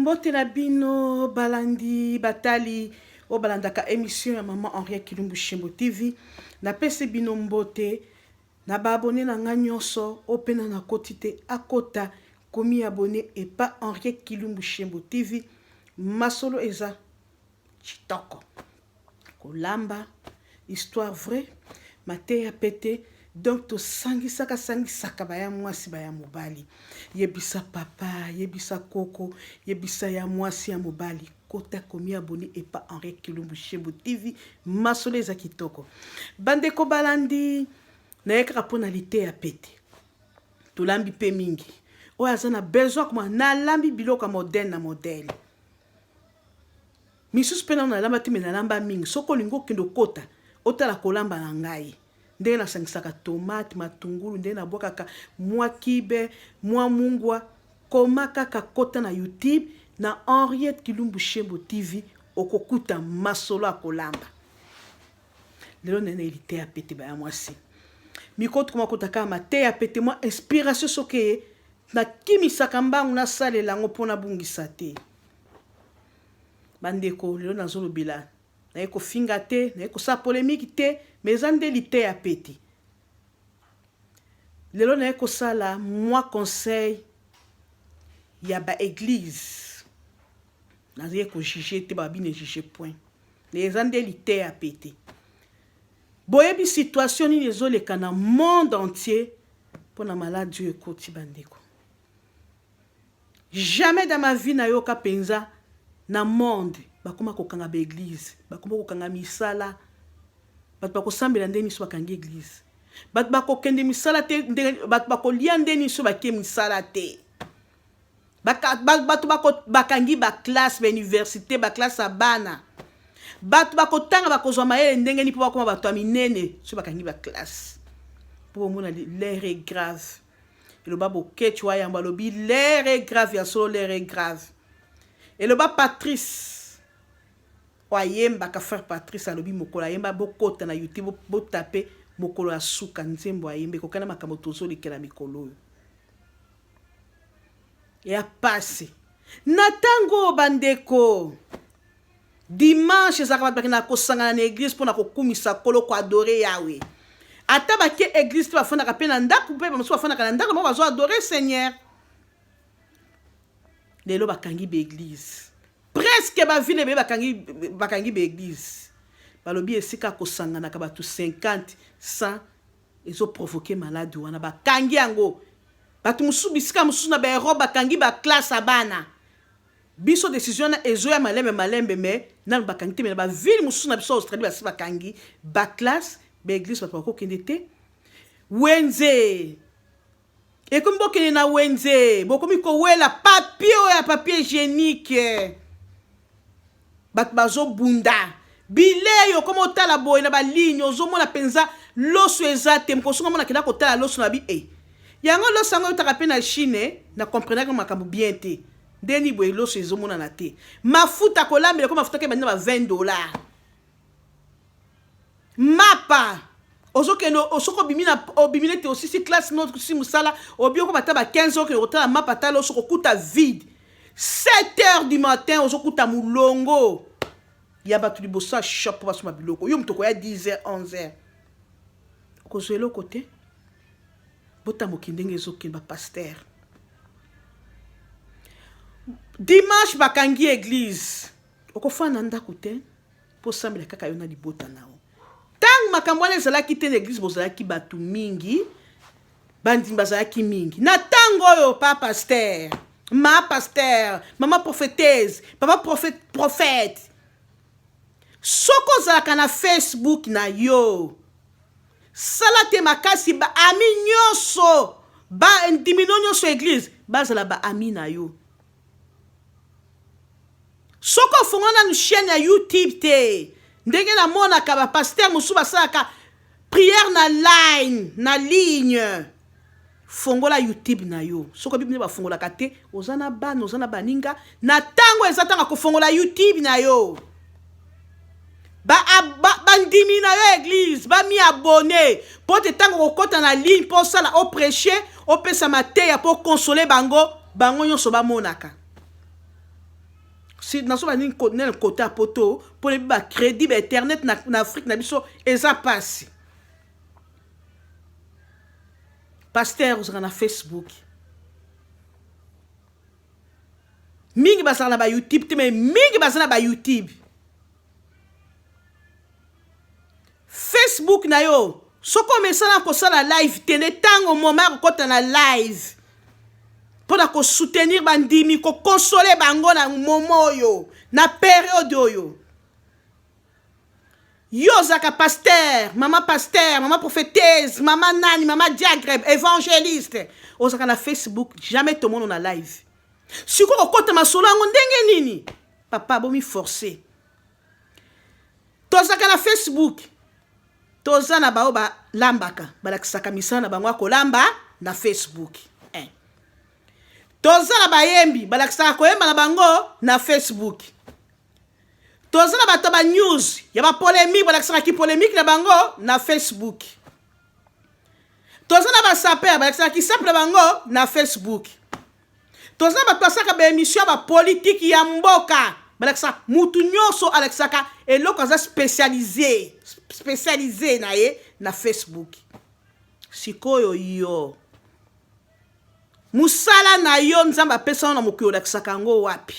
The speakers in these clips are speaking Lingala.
Mbote na bino balandi batali oyo balandaka emission ya maman Henriette Kilumbu Shembo TV. Napesi bino mbote na ba abonne na nga nyonso oyo mpe na nakoti te akota komi abonne epa Henriette Kilumbu Shembo TV. Masolo eza kitoko. Kolamba, histoire vraie, mateya pete. Donc tosangisaka sangisaka baya mwasi baya mobali. Yebisa papa, yebisa koko, yebisa ya mwasi ya mobali. Kota komi abonne epa Henriette Kilumbu Shembo TV. Masolo eza kitoko. Bandeko balandi, naye kaka mpo na liteya pete. Tolambi pe mingi. Oyo aza na besoin koma nalambi biloko ya modèle na modèle. Misusu pe nanu nalamba te mais nalamba mingi soki olingi okende okota otala kolamba na ngai ndenge nasangisaka tomate matungulu ndenge nabwakaka mua kibe mua mungwa koma kaka kota na youtube na Henriette Kilumbu Shembo TV okokuta masolo ya kolamba lelo nene liteya pete baya mwasi mikolo tokoma kota kaka mateya pete mwa inspiration soki eye nakimisaka mbangu nasalela yango mpo nabungisa te. Bandeko lelo nazolobela naye kofinga te naye kosala polemique te mais eza nde liteya pete lelo naye kosala mwa conseil ya ba eglise naye ko juge te babi ne juge point mais eza nde liteya pete boyebi situation nini ezoleka na monde entier mpo na maladi oyo ekoti bandeko. Jamais dans ma vie nayoka penza na monde bakoma kokanga ba eglise, bakoma kokanga misala, bato bakosambela nde nini soki bakangi eglise, bato bakokende misala te ndenge bato bakolia nde nini soki bake misala te, bato bakangi ba classe ba universite ba classe ya bana, bato bakotanga bakozwa mayele ndenge nini mpo bakoma bato ya minene soki bakangi ba classe, mpo bomona l'heure est grave. Eloba Boketshu wa yambo alobi l'heure est grave ya solo l'heure est grave. Eloba Patrice oyo ayembaka frère Patrice alobi mokolo ayemba bokota na YouTube botape mokolo ya suka nzembo ayemba ekokani na makambo tozolekela mikolo oyo ya pasi na ntango oyo bandeko. Dimanche ezalaka bato bakendaka kosangana na eglise mpo na kokumisa Nkolo, ko adorer Yahweh. Ata bake eglise te bafandaka mpe na ndako mpe bamosusu bafandaka na ndako bango bazo adorer Seigneur. Lelo bakangi ba eglise. Presque ba ville ebele bakangi bakangi ba eglise. Balobi esika kosanganaka bato 50, 100 ezo provoquer malade wana bakangi yango. Bato mosusu bisika mosusu na ba Europe bakangi ba classe ya bana. Biso decision wana ezoya malembe malembe mais nanu bakangi te mais na ba ville mosusu na biso Australie basi bakangi ba classe ba eglise bato bakokende te wenze ekomi bokende na wenze bokomi kowela papier oyo ya papier hygienique bato bazobunda bilei okoma otala boye na baligne ozomona mpenza loso eza te mokoso nga mona kenda kotala loso na bi e yango loso yango eutaka mpe na chine na comprenaka makambo bien te nde nini boye loso ezomonana te mafuta kolambela ko mafuta ke ebandi na ba 20 dollars mapa ozokende soki obimi na obimi neti osisi classe no osisi mosala obi okoma ata ba 15 heures okende kotala mapa tala loso kokuta vide 7 heures du matin ozokuta molongo ya bato liboso ya shop mpo basomba biloko yo moto okoya 10 heures 11 heures okozwa eloko te botamboki ndenge ezokende bapaster dimanche bakangi eglise okofanda na ndako te mpo osambela kaka yo na libota na yo ntango makambo wana ezalaki te na eglise bozalaki bato mingi bandimi bazalaki mingi na ntango oyo pa paster ma paster mama prophétese papa prophète, prophète soki ozalaka na facebook na yo sala te makasi baami nyonso bandimino nyonso eglise bazala baami na yo soki ofongola nanu chaîne ya youtube te ndenge namonaka bapaster mosusu basalaka prière na line na ligne fongola youtube na yo soki oyebi nde bafongolaka te oza na bana oza na baninga na ntango eza ntango kofongola youtube na yo bandimi ba, na yo eglise bami abonne mpo te ntango okokɔta na ligne mpo osala oprêche opesa mateya mpo oconsoler bango bango nyonso bamonaka. Si nazoba nini nene kota ya poto mpo nayebi ba crédit ba internet na, na Afrique na biso eza pasi. Pasteur ozalaka na Facebook. Mingi bazalaka na ba YouTube te mais mingi baza na ba YouTube. Facebook na yo soki omesana kosala live te nde ntango moma ya kokɔta na live mpo na kosoutenir bandimi kokonsole bango na momo oyo na periode oyo yo ozalaka pasteur mama pasteur mama prophétese mama nani mama diagre évangéliste ozalaka na facebook jamais tomono na live sikoyo kokɔta masolo yango ndenge nini papa bomi force tozalaka na facebook toza na baoyo balambaka balakisaka misala na bango ya kolamba na facebook eh. Toza na bayembi balakisaka koyemba na bango na facebook toza na bato ya banews ya bapolemike balakisaka kipolemike na bango na facebook toza na basaper balakisaka kisape na bango na facebook toza na bato basalaka baemission ya bapolitiki ya mboka balakisaka mutu nyonso alakisaka eloko aza spécialisé spécialisé na ye na facebook sikoyo yo mosala na yo nzambe apesa yo na mokili olakisaka yango wapi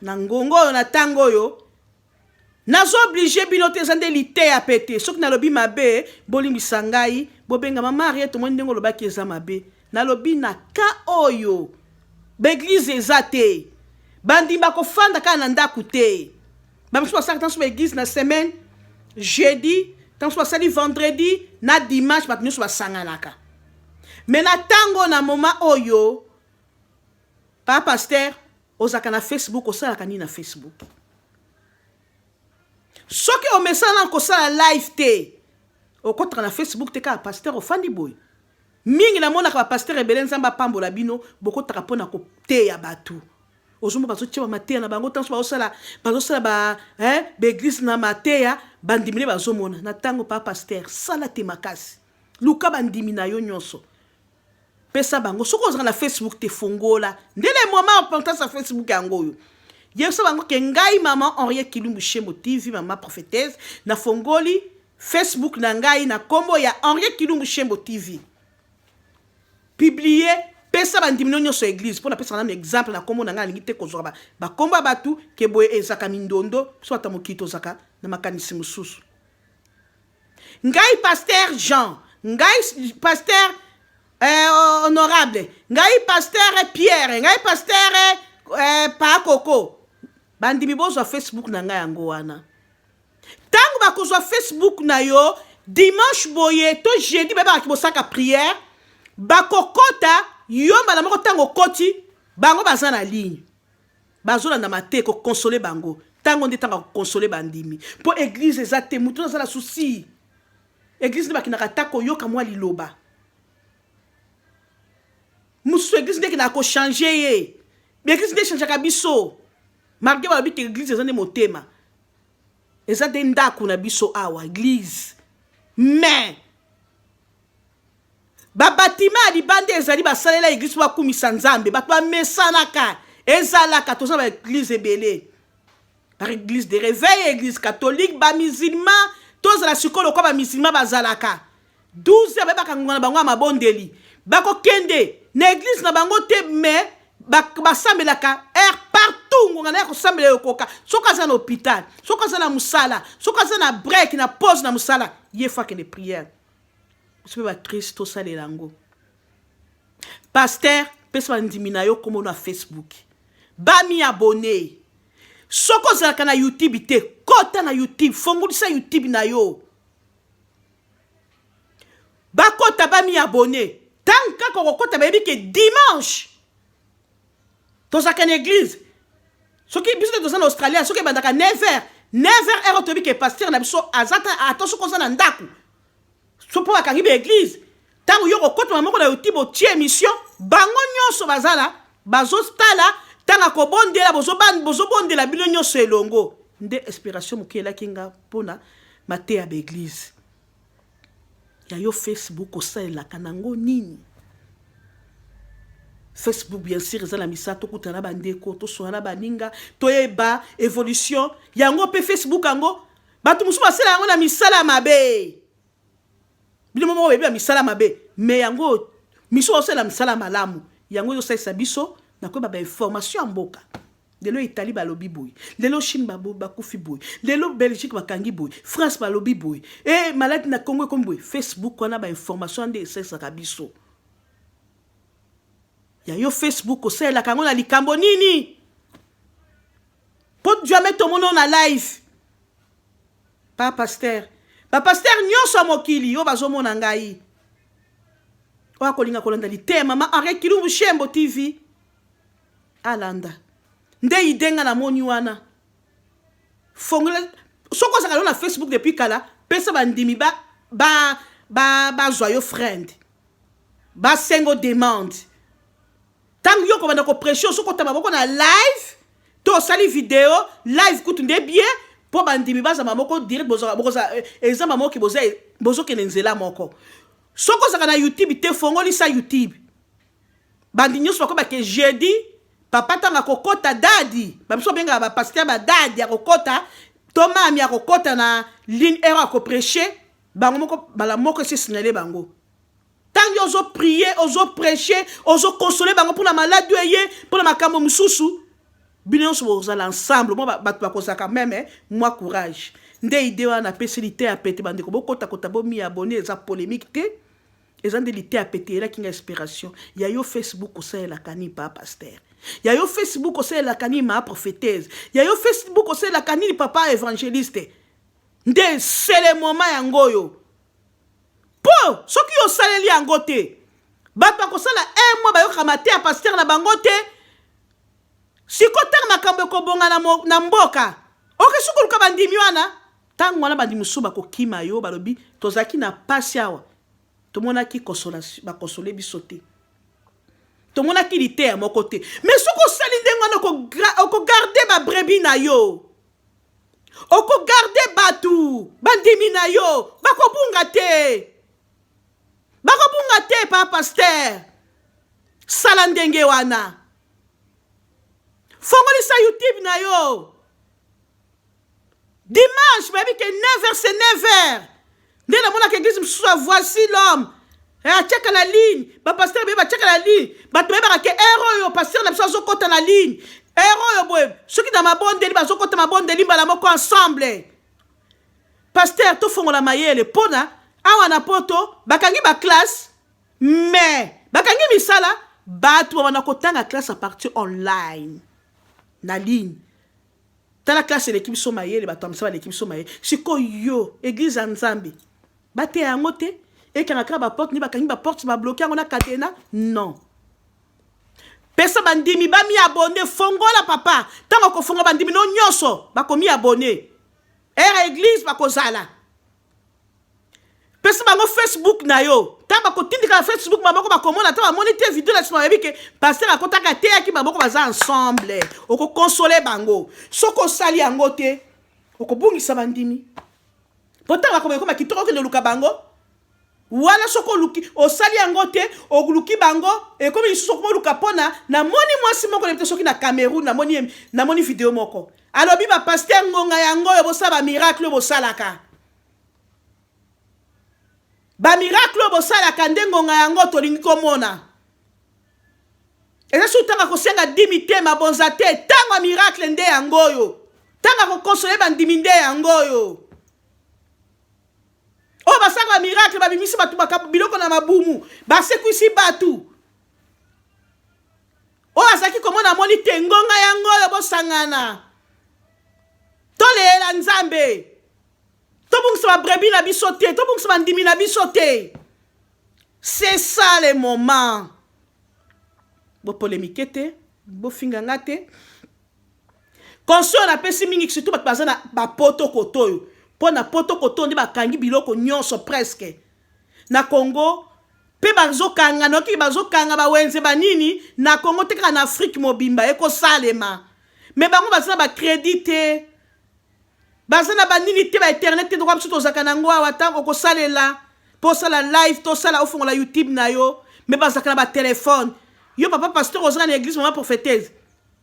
na ngongo oyo na ntango oyo Nazo oblige bino te eza nde liteya pete soki nalobi mabe bolimbisa ngai bobenga mama Harriet omoni ndenge olobaki eza mabe nalobi na cas oyo ba eglise eza te bandimi bakofanda kaka na ndaku te ba misusu basalaka ntanso ba eglise na semaine jeudi ntanso basali vendredi na dimanche bato nyonso basanganaka me na ntango na moma oyo pa pasteur Ozalaka na Facebook osalaka nini na Facebook? Soki omesana na kosala live te okotaka na Facebook te kaka pasteur ofandi boye. Mingi namonaka ba pasteur ebele Nzambe apambola bino bokotaka mpo na koteya bato. Ozomona bazotia ba mateya na bango ntango bazosala bazosala ba eh, ba eglise na mateya bandimi nde bazomona na ntango pa pasteur sala te makasi luka bandimi na yo nyonso pesa bango soki ozalaka na facebook te fongola nde le moment importance ya facebook yango oyo yebisa bango ke ngai mama henriette kilumbu shembo tv mama prophétesse nafongoli facebook na ngai na nkombo ya henriette kilumbu shembo tv publie pesa bandimi no nyonso ya eglise mpo napesaka nano exemple na nkombo na ngai alingi te kozwaka bakombo ya bato ke boye ezalaka mindondo biso bato ya mokili tozalaka na makanisi mosusu Ngai pasteur Jean, ngai pasteur eh, honorable, ngai pasteur Pierre, ngai pasteur eh, Pakoko. Bandimi bozwa Facebook na ngai yango wana. Tango bakozwa Facebook na yo dimanche boye to jeudi bayebaka bosaka prière, bakokota yo mbala moko ntango okoti bango baza na ligne. Bazolanda mateya ko consoler bango. Tango nde tango ya ko consoler bandimi. Po eglise eza te, mutu aza na souci. Eglise nde bakendaka ata koyoka mwa liloba. Mususu eglise nde ekendaka ko changer ye. Eglise nde echangeaka biso. Malgre balobi ke eglise eza nde motema. Eza nde ndako na biso awa eglise. Mais Ba batiment ya libanda ezali basalela eglise po bakumisa Nzambe. Bato bamesanaka. Ezalaka toza ba eglise ebele. Ba eglise de réveil, eglise catholique, ba musulman. Tozala sikoyo lokola ba musulman bazalaka. 12 heures bayebaka ngonga na bango ya mabondeli. Bakokende na eglise na bango te mais basambelaka heure partout ngonga na ye kosambela ekoka. Soki aza na hôpital, soki aza na mosala, soki aza na break na pause na mosala, ye faut akende prière. Biso pe ba Christ tosalela yango. Pasteur, pesa bandimi na yo kombo na Facebook. Ba mi abonner. Soki ozalaka na YouTube te, kota na YouTube, fongolisa YouTube na yo. Bakota ba mi abonner. Tango kaka okokota bayebi ke dimanche tozalaka na église. Soki biso te toza na Australia, soki ebandaka 9h, 9h heure toyebi ke pasteur na biso aza ata soki oza na ndako so mpo bakangi ba eglise ntango yo kokotama moko na youtube otie émission bango nyonso bazala bazotala ntango akobondela bozobondela bino nyonso elongo nde inspiration moke elaki nga mpona mateya ba eglise ya yo facebook osalelaka nango nini? Facebook bien sûr eza na misala, tokutana na bandeko, toswana na baninga, toyeba évolution yango. Mpe Facebook yango, bato mosusu basala yango na misala ya mabe. Bino moko boyebi ya misala mabe, mais yango miso osala misala malamu. Yango ezosalisa biso na koyeba bainformation ya mboka. Lelo Italie balobi boye, lelo Chine bakufi boye, lelo Belgique bakangi boye, France balobi boye, e maladi na Congo ekomi boye. Facebook wana, bainformation nde esalisaka biso. Ya yo Facebook osalelaka yango na likambo nini? Mpo jamais tomoni na live pa pasteur. Bapasteur nyonso ya mokili oyo bazomona ngai, oyo akolinga kolanda liteya mama Henri Kilumbu Shembo TV, alanda nde idée nga namoni wana. Fongola, soki ozalaka yo na Facebook depuis kala, pesa bandimi bazwa ba, ba yo friend, basengo demande. Ntango yo kobanda koprêcher, soki otamba moko na live to osali video live, kutu nde bien, mpo bandimi bazamba moko direct. Eza mamoki bozokende nzela moko. Soki ozalaka na YouTube te, fongolisa YouTube. Bandi nyonso bakobake jeudi, papa ntango akokɔta, daddy, bamiso babengaka bapasteur badaddy, akokɔta to mami akokɔta na ligne, heure akoprêcher, bango moko bala moko esi signale bango. Ntango yo ozoprier, ozoprêcher, ozoconsoler bango mpona maladi oyo eye, mpona makambo mosusu, bino nyonso bozala ensemble. Mwa bato bakozalaka même mwa courage. Nde idée wana napesi lite ya pete. Bandeko, bokotakota, bomi abonner. Eza polémique te, eza nde lite ya pete eyelaki nga inspiration. Ya yo Facebook osalelaka nini, pa pasteur? Ya yo Facebook osalelaka nini, ma prophétesse? Ya yo Facebook osalelaka nini, papa évangéliste? Nde c'est le moment yango oyo, mpo soki osaleli yango te, bato bakosala un mois bayokaka mateya pasteur na bango te. Siko ntango makambo ekobonga na mboka, oke soki oluka bandimi wana, ntango wana bandimi mosusu bakokima yo. Balobi tozalaki na pasi awa, tomonaki baconsoler biso te, tomonaki liteya moko te. Mais soki osali ndenge wana, okogarder babrebis na yo, okogarder bato bandimi na yo, bakobunga te, bakobunga te. Pa pasteur, sala ndenge wana, fongolisa YouTube na yo dimanche. Bayebi ke 9h, c'est 9h. Nde namonaka église mosusu ya Voici l'homme atiaka na ligne. Bapasteur baye batiaka na ligne, bato bayebaka ke heure oyo pasteur na biso azokɔta na ligne, heure oyo boye. Soki na mabondeli, bazokɔta mabondeli mbala moko ensemble. Pasteur, tofongola mayele mpona awa na Poto bakangi baclasse, mais bakangi misala. Bato babanda kotanga classe à partir online na ligne. Tala, classe eleki biso mayele, bato ya misala baleki biso mayele. Sikoyo yo, église ya Nzambe, bateya yango te, ekanga kaka baporte. Nde bakangi baporte, babloquer yango na cadenas. Non, pesa bandimi bami abonner. Fongola, papa. Ntango okofongola, bandimi no nyonso bakomi abonner, heure église bakozala. Pesa bango Facebook na yo. Ntango bakotindika na Facebook, maboko bakomona ta, bamoni te video na nsima, bayebi ke pasteur akotaka, ateyaki, maboko baza ensemble. Okoconsoler bango. Soki osali yango te, okobungisa bandimi, po ntango bakoma ekoma kitoko, okende oluka bango wana. Soki oluki, osali yango te, oluki bango, ekomi lisusu okoma oluka. Mpona namoni mwasi moko, nayebi te soki na Cameroun, namoni video moko, alobi: "Bapasteur, ngonga yango oyo bosala bamiracle oyo bosalaka, bamiracle oyo bosalaka, nde ngonga yango tolingi komona." Eza soki ntango akosenga dîme te, mabonza te. Ntango ya miracle nde yango oyo, ntango akoconsoler bandimi nde yango oyo. Oyo basalaka bamiracle, babimisi bato biloko na mabumu, basekwisi bato oyo azalaki komona, amoni te. Ngonga yango oyo, bosangana, toleyela Nzambe, tobungisa babrebis na biso te, tobungisa bandimi na biso te. C'est ça le moment. Bopolémiquer te, bofinga nga te. Conseil napesi mingi, surtout bato baza na bapoto koto oyo, mpo na poto koto nde bakangi biloko nyonso presque. Na Congo mpe bazokanga, noki bazokanga bawenze banini na Congo te, kaka na Afrique mobimba ekosalema. Mais bango baza na bacrédit te, baza na banini te, bainternet te. Toka biso tozalaka nango awa, ntango okosalela mpo osala live, tosala, ofongola YouTube na yo. Mais bazalaka na batelefone. Yo papa pasteur ozanga na église, mama prophétesse,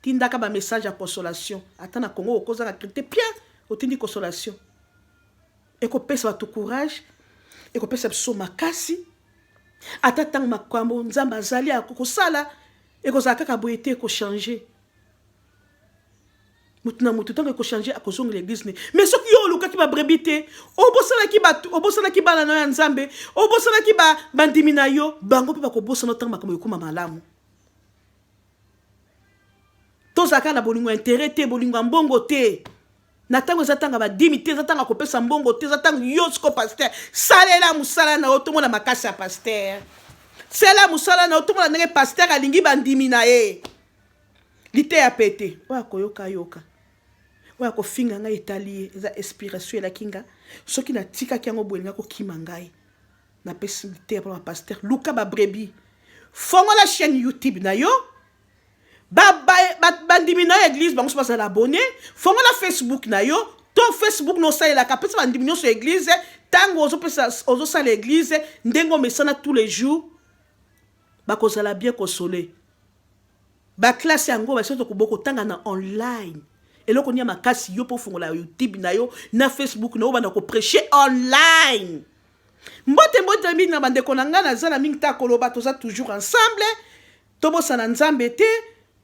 tindaka ba message ya consolation. Ata na Congo okozanga te pia, otindi consolation, ekopesa bato courage, ekopesa biso makasi. Ata ntango makambo Nzambe azali akokosala, ekozala kaka boye te, ekochange motu na motu. Ntango ekochange, akozongela église ne. Mais soki yo olukaki babrebis te, obosanaki bato, obosanaki bana na yo ya Nzambe, obosanaki bandimi na yo, bango mpe bakobosana ntango makambo ekóma malamu. Tozalaka na bolingo ya intérêt te, bolingo ya mbongo te. Na ntango eza ntango badimi te, eza ntango akopesa mbongo te, eza ntango yo siko pasteur, salela mosala na yo, tomona makasi ya pasteur. Sela mosala na yo, tomona ndenge pasteur alingi bandimi na ye. Liteya pete, oyo akoyoka yoka, oyo akofinga ngai etali ye. Eza inspiration elaki nga. Soki natikaki yango boye, elinga kokima ngai. Napesi liteya mpona bapasteur: luka babrebis, fongola chaîne YouTube na yo, bandimi na yo église bango so bazala abonné. Fongola Facebook na yo to Facebook na osalelaka, pesa bandimi nyonso ya église. Ntango ozosala église ndenge omesana tous les jours, bakozala bien consolé. Baclasse yango basi bokotanga na online. Eloko nini ya makasi yo mpo ofongola YouTube na yo na Facebook na yo, banda koprêche online? Mbote, mbote mingi na bandeko na ngai. Naza na mingi ta koloba. Toza toujours ensemble. Tobosana Nzambe te,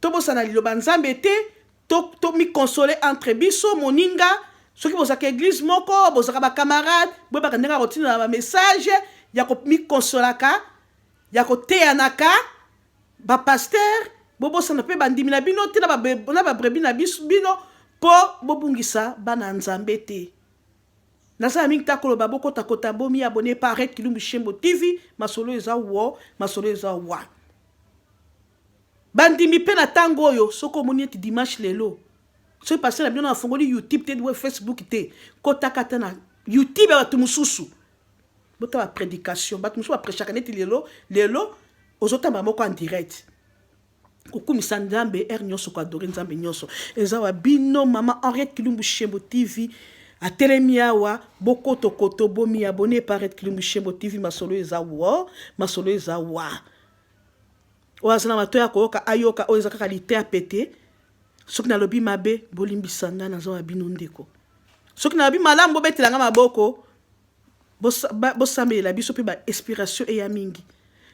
tobosana liloba Nzambe te, tomiconsole entre biso. Moninga, soki bozalaka église moko, bozalaka bacamarade, boyebaka ndenge ya kotinda na bamessage ya komikonsolaka, ya koteyanaka. Bapasteur, bobosana mpe bandimi na bino te, na babrebis na bino, mpo bobungisa bana Nzambe te. Naza mingi ta koloba. Bokotakota, bomi abonner pa Arrête Kilumbu Shembo TV. Masolo eza wo, masolo eza wa. Bandimi mpe na ntango oyo, soki omoni ete dimanche lelo, soki pasteur na bino afongoli YouTube te, Facebook te, kotaka ata na YouTube ya bato mosusu, bota baprédication. Bato mosusu baprêchaka neti lelo. Lelo ozotamba moko en direct, kokumisa Nzambe heure nyonso, koadorer Nzambe nyonso. Eza wa bino mama Henriette Kilumbu Shembo TV atelemi awa. Bokotokoto, bomi abonner pa Henriette Kilumbu Shembo TV. Masolo eza wo, masolo eza wa. Oyo aza na matoi ya koyoka, ayoka. Oyo eza kaka liteya pete. Soki nalobi mabe, bolimbisa ngai, naza wa bino ndeko. Soki nalobi malamu, bobetela nga maboko, bosambelela biso mpe bainspiration eya mingi.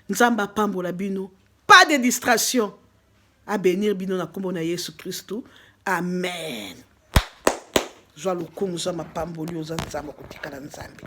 Nzambe apambola bino. Pas de distraction. Abénir bino na nkombo na Yesu Kristu, amen. Zwa lokumu, zwa mapamboli. Oza Nzambe, okotikala Nzambe.